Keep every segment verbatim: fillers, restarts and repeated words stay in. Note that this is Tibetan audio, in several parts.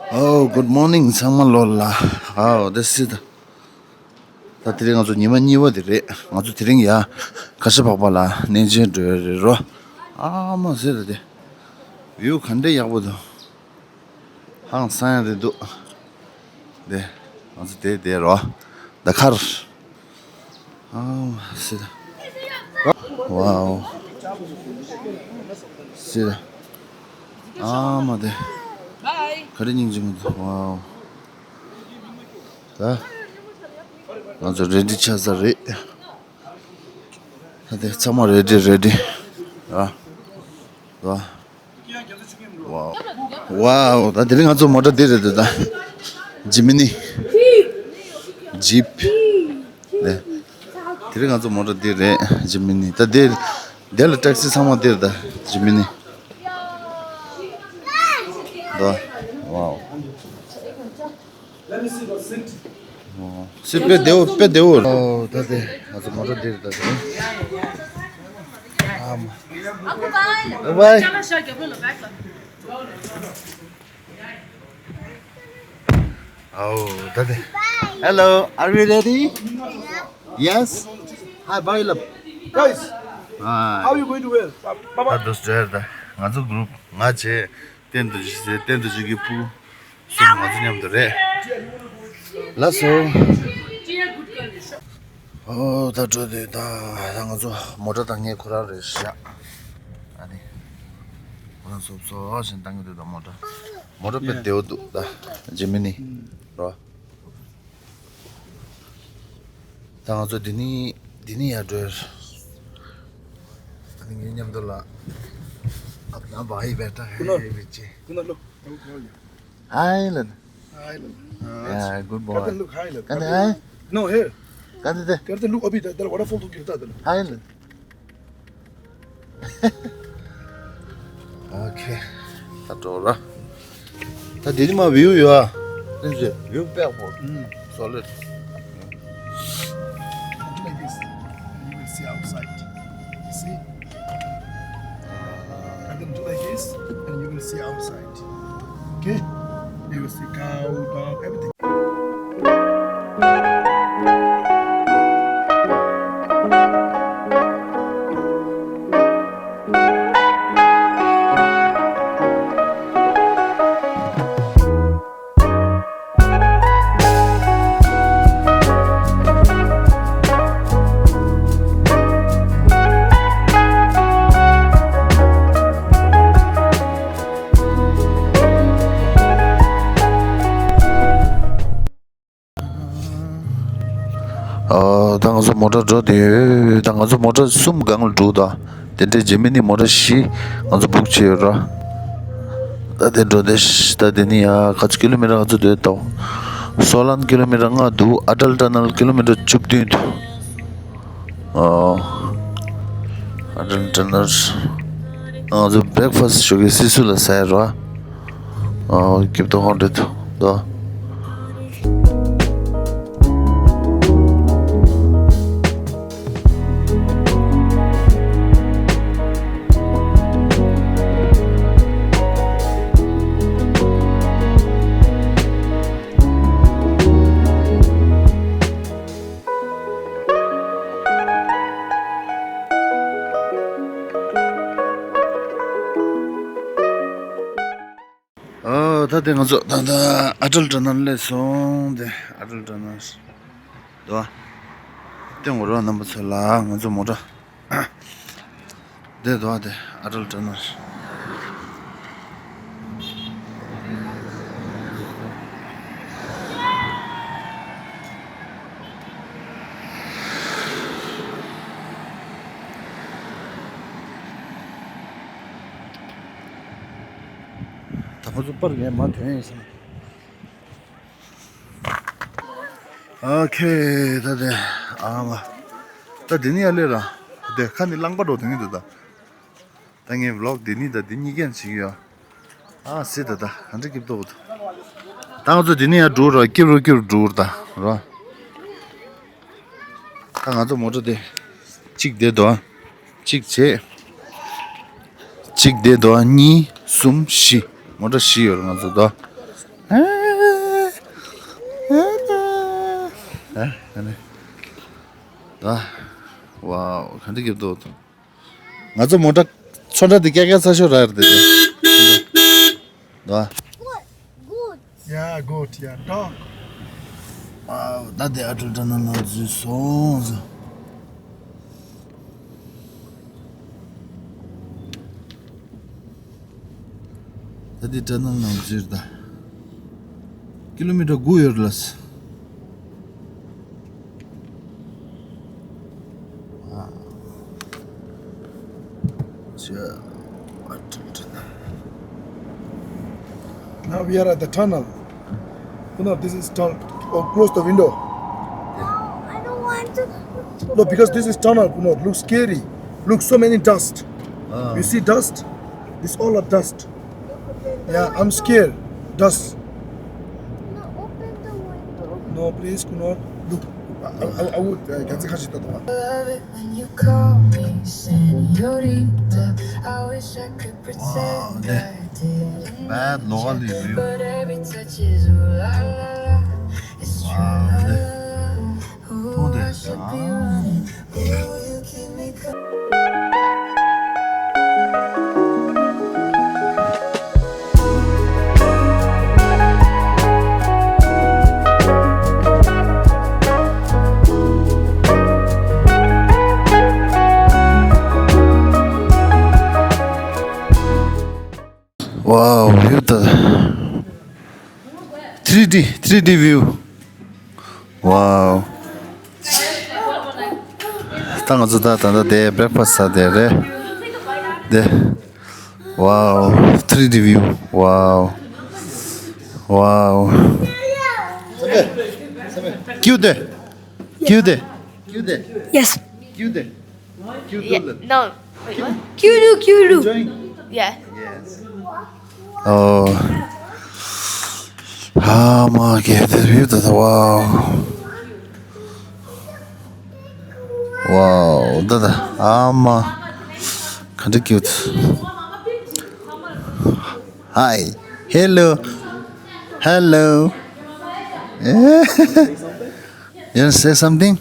Oh, good morning ཚང་མ་ལོ་ལ། Oh, this is the ད་དེ་རིང་ང་ཚོ་ཉི་མ་གཉིས་པ་དེ་རེད། ང་ཚོ་དེ་རིང་ཡ་ཁ་ཤ་འཕགས་པ་ལ་གནས་མཇལ་འགྲོ་ཡ་རེད་རོ། ཨ་མ་ཟེར་ད་དེ། བིའུ་ག་འདྲ་ཡག་པོ་འདུག་ཧང་སང་ཡ་རེད་འདུག་དེ་ང་ཚོ་དེ་དེ་རོ། ད་ཁར། ཨ་མ་ཟེར་ད། Wow ཟེར་ད། ཨ་མ་དེ། ག་རེ་སྙིང་རྗེ་མི་འདུག Wow ད། ང་ཚོ་རེ་ཌི་ཆགས་ས་རེད། ད་དེ་ཚང་མ་རེ་ཌི་རེ་ཌི། ཨ། ཨ། Wow wow ད་དེ་རིང་ང་ཚོ་མོ་ཊ་འདི་རེད་འདུག་ད། ཇི་མི་ནི། ཇིབ། དེ་རིང་ང་ཚོ་མོ་ཊ་འདི་རེད། ཇི་མི་ནི། ད་དེ་དེ་ལ་ཊེག་སི་ཚང་མ་འདི་རེད་ད། ཇི་མི་ནི། ད། Wow སི་དཔེ་བདེ་བོ་དཔེ་བདེ་བོ། ཨོ་ད་དེ་ང་ཚོ་མོ་ཊ་འདི་རེད་ད་དེ། ཨ་མ། Uncle, bye. Bye. ཨོ་ད་དེ། Hello, are we ready? Yes. Hi, bye love. Guys, how are you going to wear? ད་དུ་སྤྲད་ད། ང་ཚོ་གུ་རུབ་ང་བྱས། བསྟན་དུ་ཇི་ཟེར། བསྟན་དུ་ཇི་གི་ཕུ། གསུམ་ང་ཚོ་མཉམ་དུ་རེད། ལགས་སོ། ཨོ་ད་འགྲོ་དུས་ད་ད་ང་ཚོ་མོ་ཊ་ད་ངས་ཁོ་རང་རེད་བཞག་ཨ་ནི། ཁོ་རང་སོབ་སོབ་བཞིན་བཏང་གི་འདུག་ད་མོ་ཊ། མོ་ཊ་དཔེ་བདེ་བོ་འདུག་ད་ཇི་མི་ནི་རོ། ད་ང་ཚོ་འདི་ནི་འདི་ནི་ཡར་འགྲོ། ཨ་ནི་ངའི་མཉམ་དུ་ལ། ཨ་ན་བ་ཧི་བེ་ཏ་ཧེ་ཧེ་བི་ཅི། Kunal, look. Look, look. Hi, Lin. Hi, Lin. Yeah, good boy. Look, hi, look. Can I? No, here. Can I? Can I look? Abhi, the waterfall to give that. Hi, Lin. Okay. ད་འགྲོ་ར། ད་དེ་ནི་མ་བིའུ་ཡོད་ཨ། དེ་ཚོ་བིའུ་དཔེ་ཡག་པོ། ཨུམ། Solid. Do like this, and you will see outside. You see? And then do like this, and you will see outside. Okay? You will see cow, dog, everything. ཨ། ད་ང་ཚོ་མོ་ཊ་འགྲོ་དེ་ཡོད། ད་ང་ཚོ་མོ་ཊ་གསུམ་སྒང་ལ་འགྲོ་ད། དེ་འདྲའི་ཇི་མི་ནི་མོ་ཊ་བཞི་ང་ཚོ་བུག་བྱས་ཡོད་ར། ད་དེ་འགྲོ་དེ་ཤ་ད་དེ་ནི་ཡ་ག་ཚོད་ཀི་ལོ་མི་ཊར་ང་ཚོ་སྡོད་ད། སོ་ལན་ཀི་ལོ་མི་ཊར་ལྔ་འདུག་ཨ་ཊལ་ཊ་ནལ་ཀི་ལོ་མི་ཊར་བཅུ་བདུན་འདུག་ཨོ། ཨ་ཊལ་ཊ་ནལ། ང་ཚོ་བྷི་རེག་ཕ་སི་ཞོགས་ཀས་སི་སུ་ལ་ཟ་ཡ་ར། ཨོ། སྐྱིད་པོ་ཧོན་རེད་དོ། ཨ། ད་དེ་ང་ཚོ་ད་ལྟ་ཨ་ཊལ་ཊ་ནལ་སླེབས་སོང་། དེ་ཨ་ཊལ་ཊ་ནལ་འདུག་ཨ། དེ་ངོ་རོགས་རྣམ་པ་ཚོ་ལ་ང་ཚོ་མོ་ཊ་དེ་འདུག་ཨ། དེ་ཨ་ཊལ་ཊ་ནལ། ད་ཁོ་ཚོ་པར་ངས་མ་ཐོན་ཡིན་སམ། ཨོ་ཁེ། ད་དེ་ཨ་མ། ད་དེ་ནི་ཡ་ལེ་ར། དེ་ཁ་ནི་རླངས་པ་འགྲོ་དེ་ནི་འདུག་ད། ད་ངས་བི་ལོག་འདི་ནི་ད་འདི་གཉིས་ཀྱང་བྱེད་ཀྱི་ཡོད། ཨ་སི་ད་ད་ཧ་འདྲ་སྐྱིད་པོ་འདུག་ད་ང་ཚོ་འདི་ནི་ཡར་འགྲོ་ར་སྐྱིད་རུ་སྐྱིད་རུ་འགྲོ་ར་ད་ར། ད་ང་ཚོ་མོ་ཊ་དེ་གཅིག་བསྡད་འདུག་ཨ། གཅིག་བྱས། གཅིག་བསྡད་འདུག་ཨ། གཉིས་གསུམ་བཞི། མོ་ཊ་བཞི་ཡོད་ར་ང་ཚོ་ད། ཨ་ཨ་ཨ་ཨ་ནི། ད་ཝའོ་ག་འདྲ་སྐྱིད་པོ་འདུག་ང་ཚོ་མོ་ཊ་ཚོན་ཁྲ་འདི་ཀྱག་ཀྱག་ཚ་ཤོར་ར་རེད་དེ། ད་ཡ་གོ་ཡ་ཏོག་ཨའོ་ད་དེ་ཨ་ཊལ་ཊ་ནལ་ནང་འཛུལ་སོང་ཟེར། ད་དེ་ཊ་ནལ་ནང་འཛུལ་ད། ཀི་ལོ་མི་ཊར་དགུ་ཡོད་ལ། Now we are at the tunnel. You know, this is tunnel. Oh, close the window. I don't want to. No, because this is tunnel. You know, looks scary. Look, so many dust. Ah. You see dust? This all are dust. Yeah, I'm scared. Dust. No, open the window. No, please, Kunal. Look, I, I, I would. Uh, Love it when you call me señorita. I wish I could pretend I didn't. Bad lolly, but every touch is ooh la la la. It's true. Wow, ooh, I should be running. Ooh, you keep me coming. Wow, view the three D, three D view. Wow. ད་ང་ཚོ་ད་ད་ད་དེ་བྷེ་རེག་ཕ་སི་ཟ་དེ་རེད། དེ། Wow, three D view. Wow. Wow. Cute. Cute. Cute. Yes. Cute. Cute. Yeah, no. Wait, what? Kyuru, Kyuru. Enjoying? Yeah. Yes. Oh. ཨ་མ་གེ་དེ་བིའུ་ད་ད། Wow. Wow. ད་ད་ཨ་མ། ག་འདྲ་cute. Hi. Hello. Hello. You wanna say something?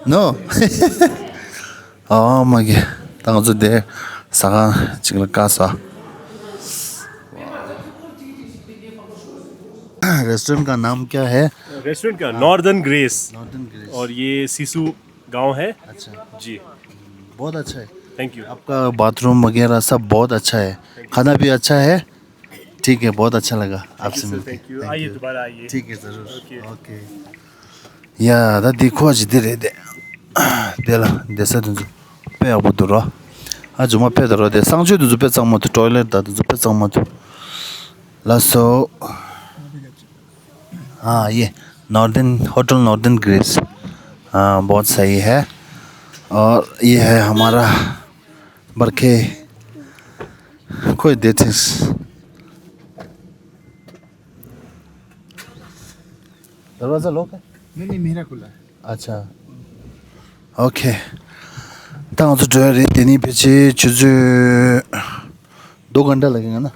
No. Oh my god. ད་ང་ཚོ་དེ་ཟ་ཁང་ཅིག་ལ་བཀག་སོང་། रेस्टोरेंट का नाम क्या है? रेस्टोरेंट का northern grace. Northern grace. और ये सिसु गांव है। अच्छा। जी। बहुत अच्छा है। Thank you. आपका बाथरूम वगैरह सब बहुत अच्छा है। खाना भी अच्छा है। ठीक है, बहुत अच्छा लगा आपसे मिलके। Thank you. आइए, दोबारा आइए। ठीक है, जरूर। ओके। ओके। ཡ། ད་འདི་ཁོ་ཅི་འདི་རེད་དེ། དེ་ལ་བསྡད་ས་དེ་ཚོ་དཔེ་ཡག་པོ་འདུག་རོ། ཨ་ཇུ་མ་དཔེ་ད་རོ། དེ་གསང་སྤྱོད་དེ་ཚོ་དཔེ་གཙང་མ་འདུག། टॉयलेट ད་དེ་ཚོ་དཔེ་གཙང་མ་འདུག། ལགས་སོ། हाँ, ये नॉर्दर्न होटल, नॉर्दर्न ग्रेस। हाँ, बहुत सही है। और ये है हमारा बरखे। कोई देथिस। दरवाज़ा लॉक है? नहीं, नहीं, मेरा खुला है। अच्छा। ओके। ད་ང་ཚོ་འགྲོ་ཡ་རེད། དེ་ནས་ཕལ་ཆེར་ཆུ་ཚོད། दो घंटा लगेगा ना?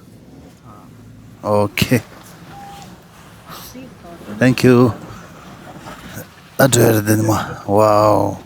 ओके। Thank you. ད་འགྲོ་ཡ་རེད་དེ་ནས་མ། ཝའོ།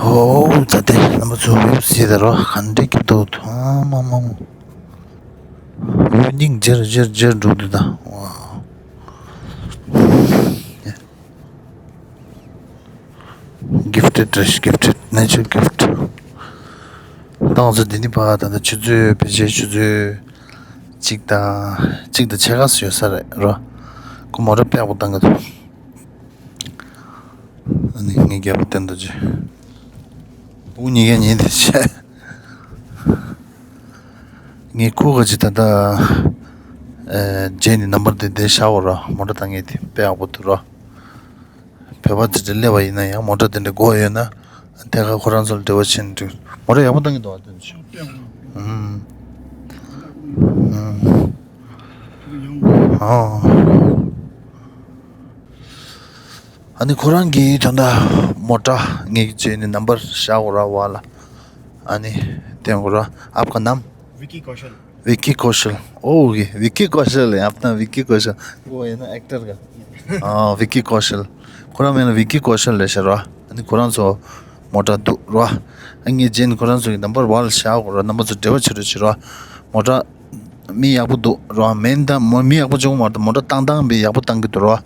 ཨོ་ཙ་དེ་རྣམ་པ་ཚོ་ཡོད་སྲིད་ད་རོ། ག་འདྲ་སྐྱིད་འདུག། ཨ་མ་མ་མ། ཡུལ་སྙིང་རྗེར་རྗེར་རྗེར་འགྲོ་འདུག་ད། ཝའོ། Gifted རེད། Gifted, nature gift. ད་ང་ཚོ་འདི་ནས་ཕར་ད་ལྟ་ཆུ་ཚོད་ཕལ་ཆེར་ཆུ་ཚོད་གཅིག་དང་གཅིག་དང་ཕྱེད་ཀ་ཙམ་ཡོད་ས་རེད་རོ། ཁོ་མོ་ཊ་དཔེ་ཡག་པོ་བཏང་གི་འདུག་ཨ་ནི་ངའི་རྒྱལ་པོ་བསྟན་རྡོ་རྗེ། འུ་གཉིས་ཀ་ཉིན་དེ་བྱས། ངས་ཁོ་ག་ཅི་ད་ལྟ་ཨེ་རྗེས་ནས་ནམ་བར་དེ་དེ་བཞག་འོ་ར། མོ་ཊ་བཏང་ངེས་དེ་དཔེ་ཡག་པོ་འདུག་ར། བོད་པ་དེ་འདྲ་སླེབས་པ་ཡིན་ན་ཡང་མོ་ཊ་དེ་འདྲ་དགོས་ཡོད་ན་ཐད་ཀར་ཁོ་རང་ཚོ་ལ་འབྲེལ་བ་བྱས་ནས་འགྲིག་མོ་ཊ་ཡག་པོ་བཏང་གི་འདུག་ཨ་དེ་ཚོ། ཨུམ། ཨུམ། ཨོ། ཨ་ནི་ཁོ་རང་གིས་ད་ལྟ་མོ་ཊ་ངེད་ཀྱི་རྗེས་ནས་ནམ་བར་བཞག་འོ་ར་བ་ལ། ཨ་ནི་བསྟན་འོ་ར། आपका नाम? विक्की कौशल। विक्की कौशल। ओ, ये विक्की कौशल है अपना, विक्की कौशल। वो है ना एक्टर का। हाँ, विक्की कौशल। ཁོ་རང་མིང་ལ་ཝི་ཀི་ཀོ་ཤལ་རེད་ཤག་ར། ཨ་ནི་ཁོ་རང་ཚོ་མོ་ཊ་འདུག་ར། ཨ་ངས་རྗེས་ནས་ཁོ་རང་ཚོ་གི་ནམ་བར་བར་ལ་བཞག་གོ་ར། རྣམ་པ་ཚོ་འབྲེལ་བ་བྱེད་རོགས་བྱེད་ར། མོ་ཊ་མི་ཡག་པོ་འདུག་ར། མེན་ད་མོ་མི་ཡག་པོ་བྱུང་མ་རེད། མོ་ཊ་བཏང་སྟངས་དཔེ་ཡག་པོ་བཏང་གི་འདུག་ར།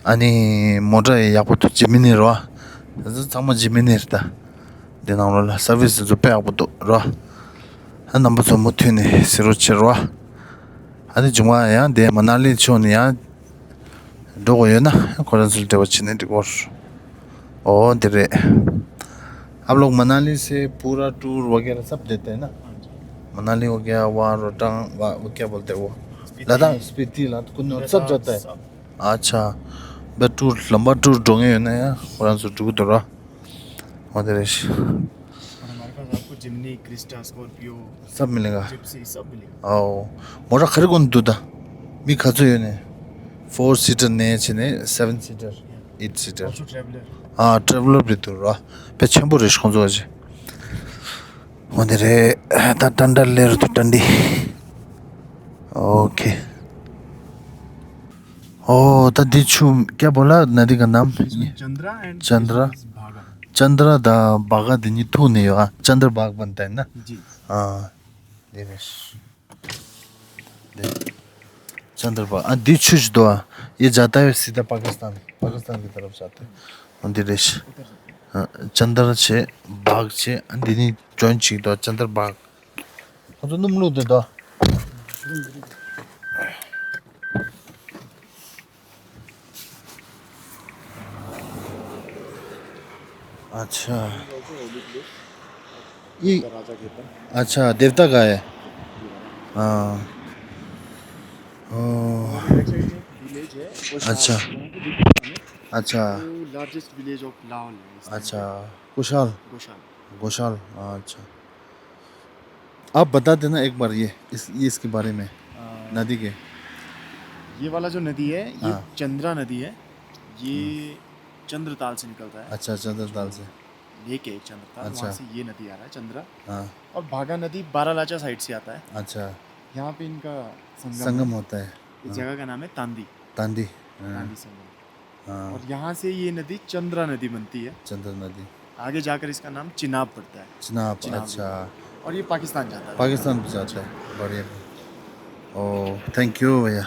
ཨ་ནི་མོ་ཊ་ཡག་པོ་འདུག་ཇི་མི་ནི་ར། ད་ཚང་མ་ཇི་མི་ནི་རེད་ད། འདི་ནང་ལོགས་ལ་སར་བིས་དེ་ཚོ་དཔེ་ཡག་པོ་འདུག་ར། ཨ་རྣམ་པ་ཚོ་མུ་མཐུད་ནས་གཟིགས་རོགས་བྱེད་ར། ཨ་ནི་མཇུག་མ་ཡང་དེ་མ་ན་ལི་ཕྱོགས་ནས་ཡང་འགྲོ་དགོས་ཡོད་ན་ཁོ་རང་ཚོ་ལ་འབྲེལ་བ་བྱེད་ན་འགྲིག་གོ། ཨོ་དེ་རེད། आप लोग मनाली से पूरा टूर वगैरह सब देते हैं ना? मनाली हो गया, वहाँ रोहतांग, वहाँ वो क्या बोलते हैं वो? स्पीति। लद्दाख, स्पीति, लद्दाख, कुन सब लद्दाख, जाता है? सब। अच्छा, बस टूर, लंबा टूर ढूंढे हो ना यार, ཁོ་རང་ཚོ་འགྲོ་གི་འདུག་ར། ཨོ་དེ་རེད། और हमारे पास आपको जिमनी, क्रिस्टा, स्कॉर्पियो, सब मिलेगा। जिप्सी, सब मिलेगा। ཨོ། མོ་ཊ་ག་རེ་གོན་འདུག་ད། མི་ག་ཚོད་ཡོད་ནས། ཕོར་སི་ཊར་ནས་བྱས་ནས་སེ་ཝན་སི་ཊར། ཨེ་ཊི་སི་ཊར། Also traveler. ཨ་ཊེ་ཝེ་ལར་རེད་འདུག་ར། དཔེ་ཆེན་པོ་རེད་ཁོང་ཚོ་ཨ་ཅེ། འོ་དེ་རེད། ད་ཏན་ཏན་ལེ་རུ་དུ་ཏན་ཏི། ཨོ་ཁེ། ཨོ་ད་འདི་ཆུ་क्या बोला नदी का नाम? इसमें चंद्रा and चंद्रा। इसमें बागा। चंद्रा དང་བྷ་ག་འདི་གཉིས་ཐུག་ནས་ཡོད་ཨ། चंद्र भाग बनता है ना? जी। हाँ। འདི་རེད། འདི། चंद्र भाग ཨ་འདི་ཆུ་ཞིག་འདུག་ཨ། ये जाता है सीधा पाकिस्तान, पाकिस्तान की तरफ जाता है। འདི་རེད། ཨ་चंद्र བྱས། भाग བྱས། ཨ་འདི་གཉིས་ཇོའིན་བྱས་འདུག चंद्र भाग ཁོ་ཚོ་སྣུམ་བླུགས་འདི་འདུག अच्छा। ये राजा के ऊपर। अच्छा, देवता का है। हाँ। ओ। और बैक साइड में विलेज है, वो अच्छा। शायद वहाँ पे दिख रहा है। अच्छा। वो लार्जेस्ट विलेज ऑफ लाहौल है इस टाइम पे। अच्छा, कुशाल। गोशाल। गोशाल, अच्छा। आप बता देना एक बार ये, इस, ये इसके बारे में, अ, नदी के। ये वाला जो नदी है, ये हाँ। चंद्रा नदी है। ये हम्म। चंद्रताल से निकलता है। अच्छा, चंद्रताल से। लेक है एक चंद्रताल, अच्छा। वहाँ से ये नदी आ रहा है, चंद्रा। हाँ। और भागा नदी बारालाचा साइड से आता है। अच्छा। यहाँ पे इनका संगम संगम है। होता है। इस हाँ। जगह का नाम है तांदी। तांदी। हाँ। तांदी संगम। हाँ। और यहाँ से ये नदी चंद्रा नदी बनती है। चंद्रा नदी। आगे जाकर इसका नाम चिनाब पड़ता है। चिनाब, चिनाब अच्छा। नदी। और ये पाकिस्तान जाता है। पाकिस्तान भी जाता है, बढ़िया। ओ, thank you भैया।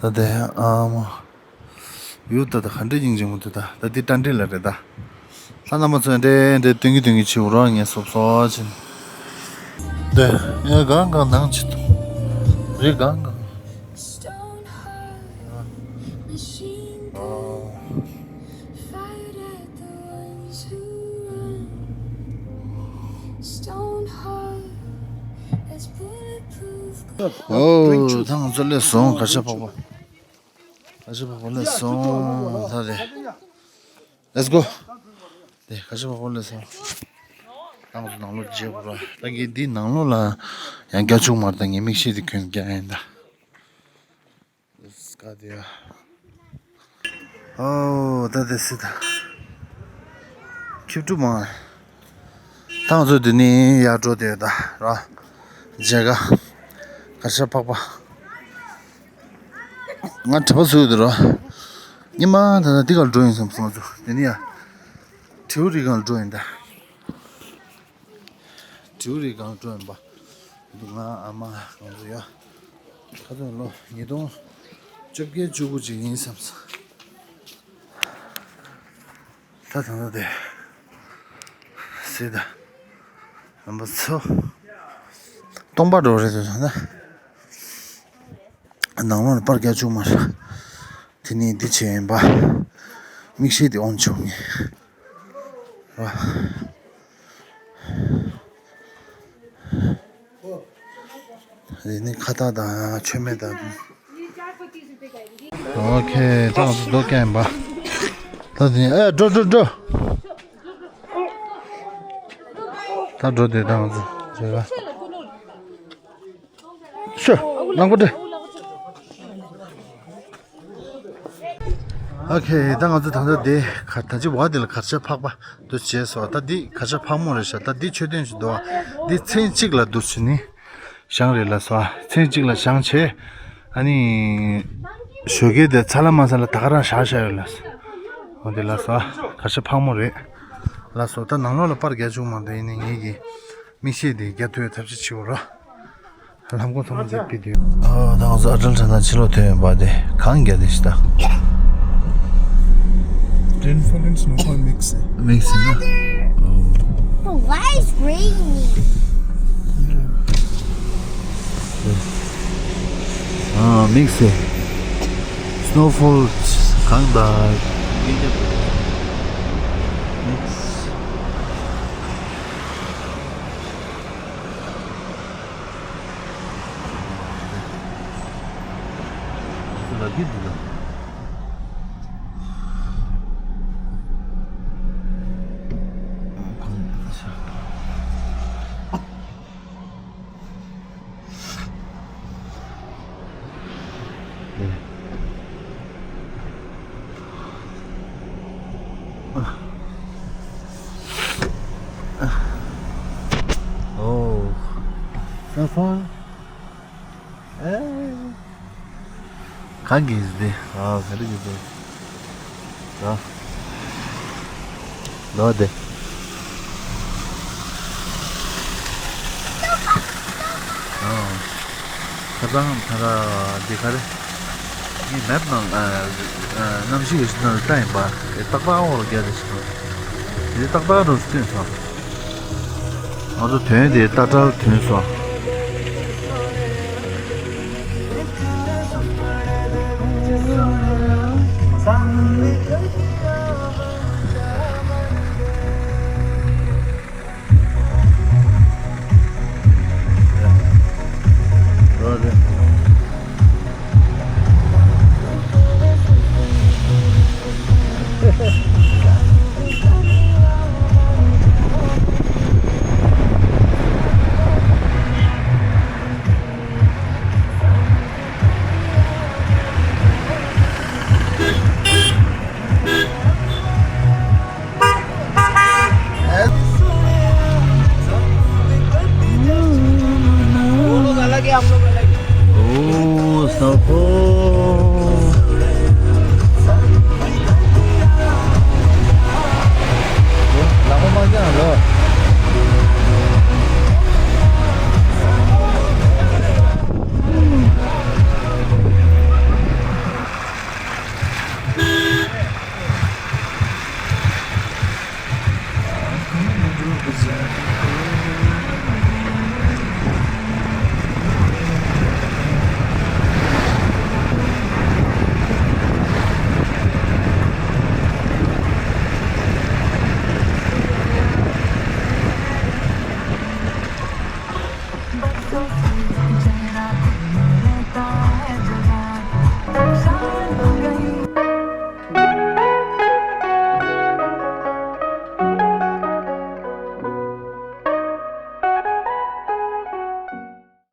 ད་དེ་ཨམ། ཡུལ་ད་ད་ག་འདྲ་ཡིན་ཅིག་མི་འདུག་ད་ད་འདི་ཏན་ཏན་ལ་རེད་ད། ལྷ་རྣམ་པ་ཚོས་འདྲེ་འདྲེ་སྟོན་གྱི་སྟོན་གྱི་བྱེད་འུ་རང་ངས་སོབ་སོ་ཕྱིན། འདི་ཡ་གང་གང་ནང་ཅི་ཐུག་རེད་གང་གང་། ཨོ་ད་ང་ཚོ་སླེབས་སོང་། གར་ཞ་འཕགས་པ། གར་ཞ་འཕགས་པ་སླེབས་སོང་ད་རེད། Let's go. དེ་གར་ཞ་འཕགས་པ་སླེབས་སོང་། ད་ང་ཚོ་ནང་ལོགས་མཇལ་དགོས་ར། ད་གི་འདི་ནང་ལོགས་ལ་ཡང་རྒྱ་ཆུང་མར་ད་ངས་མིག་ཤེལ་དེ་གྱོན་རྒྱག་ཡིན་ད། སྐ་དེ་ཡ། ཨོ་ད་དེ་སི་ད། ཁྱི་ཕྲུག་མང་། ད་ང་ཚོ་འདི་ནས་ཡར་འགྲོ་དེ་ད་ར། མཇལ་ཁ། གར་ཞ་འཕགས་པ། ང་གྲྭ་པ་བཟོས་འདུག་ར། ཉི་མ་ད་ད་འདི་གར་འགྲོ་ཡིན་བསམ་སོང་ང་ཚོ་འདི་ནས་ཡ། དྲེའུ་རིགས་སྒང་འགྲོ་ཡིན་ད། དྲེའུ་རིགས་སྒང་འགྲོ་ཡིན་པ། འདུག་ང་ཨ་མ་ང་ཚོ་ཡ། ཁ་སང་ལོ་ཉིས་སྟོང་བཅོ་བརྒྱད་བཅུ་དགུ་ཅིག་ཡིན་བསམ་སོང་། ད་ད་ད་དེ། སྲིད་ད། རྣམ་པ་ཚོ། སྟོང་པ་འགྲོ་རེད་ཟེར་ན། ནང་ལོགས་ལ་པར་རྒྱག་བཅུག་མ་རེད། དེ་ནས་འདི་བྱས་ཡིན་པ། མིག་ཤེལ་དེ་ཨོན་བྱུང་ངས། ར། དེ་ནི་ཁ་བཏགས་དང་མཆོད་མེ་དང་། ཨོ་ཁེ། ད་ང་ཚོ་རྡོ་བཀལ་ཡིན་པ། ད་དེ་ནི་ཨེ་འགྲོ་འགྲོ་འགྲོ། ད་འགྲོ་དེ་ད་ང་ཚོ་བྱེད་པ། ཤོ། ལངས་པ་འདྲ། ཨོ་ཁེ། ད་ང་ཚོ་ད་ལྟ་དེ་ག་ད་ཅི་བ་དེ་ལ་གར་ཆ་ཕག་པ་དུ་བྱས་སོ། ད་འདི་གར་ཆ་ཕག་མོ་རེད་ཤག་ད་འདི་མཆོད་རྟེན་ཞིག་འདུག་ཨ། འདི་མཚན་གཅིག་ལ་འདུག་ཟེར་ནི་བཞེངས་རེད་ལ་སོ། མཚན་གཅིག་ལ་བཞེངས་བྱས། ཨ་ནི་ཞོགས་ཀས་དེ་ཚ་ལ་མ་ཚ་ལ་ད་ག་རང་བཞག་བཞག་ཡོད་ལ་སོ། འོ་དེ་ལ་སོ། གར་ཆ་ཕག་མོ་རེད་ལ་སོ། ད་ནང་ལོགས་ལ་པར་རྒྱག་བཅུག་མ་འདུག་ཡིན་ནའི་ངེད་ཀྱི་མིག་ཤེལ་དེ་རྒྱབ་ཐོའི་ཐབས་ཤེས་བྱེད་འོ་ར། ལམ་གོ་ཐོག་མ་འཛེགས་པའི་དུས། ཨ། ད་ང་ཚོ་ཨ་ཏལ་ཁྲ་ན་ཕྱི་ལོགས་ཐོན་ཡོད་པ་དེ་གངས་རྒྱག་དེ་ཞིག་ད། Rainfall and snowfall mix. Mix ན། Oh, why is raining? Yeah. ཨ། mix. Snowfall གངས་དང་། Mix. Oh. Snowfall? ཨེ། གང་གིས་འདི། ཨ། ག་རེ་གིས་འདི། ཨ། ལོ་དེ། ཨ། ཁ་སང་ཁ་ལ་འདི་ག་རེ། ངས་མེབ་ནང་། ཨ། ཨ། གནམ་གཤིས་ཀྱི་ནང་ལ་ལྟ་ཡིན་པ། རྟག་པར་འོག་ལ་རྒྱག་དེ་ཞིག་དང་། འདི་རྟག་པར་འགྲོ་སུ་བསྟན་སོང་། ང་ཚོ་དོན་དེ་ཏག་ཏག་ཐོན་སོང་། वो लोग अलग है, हम लोग अलग है। ओ, सफो। लामो मांगे ना लो।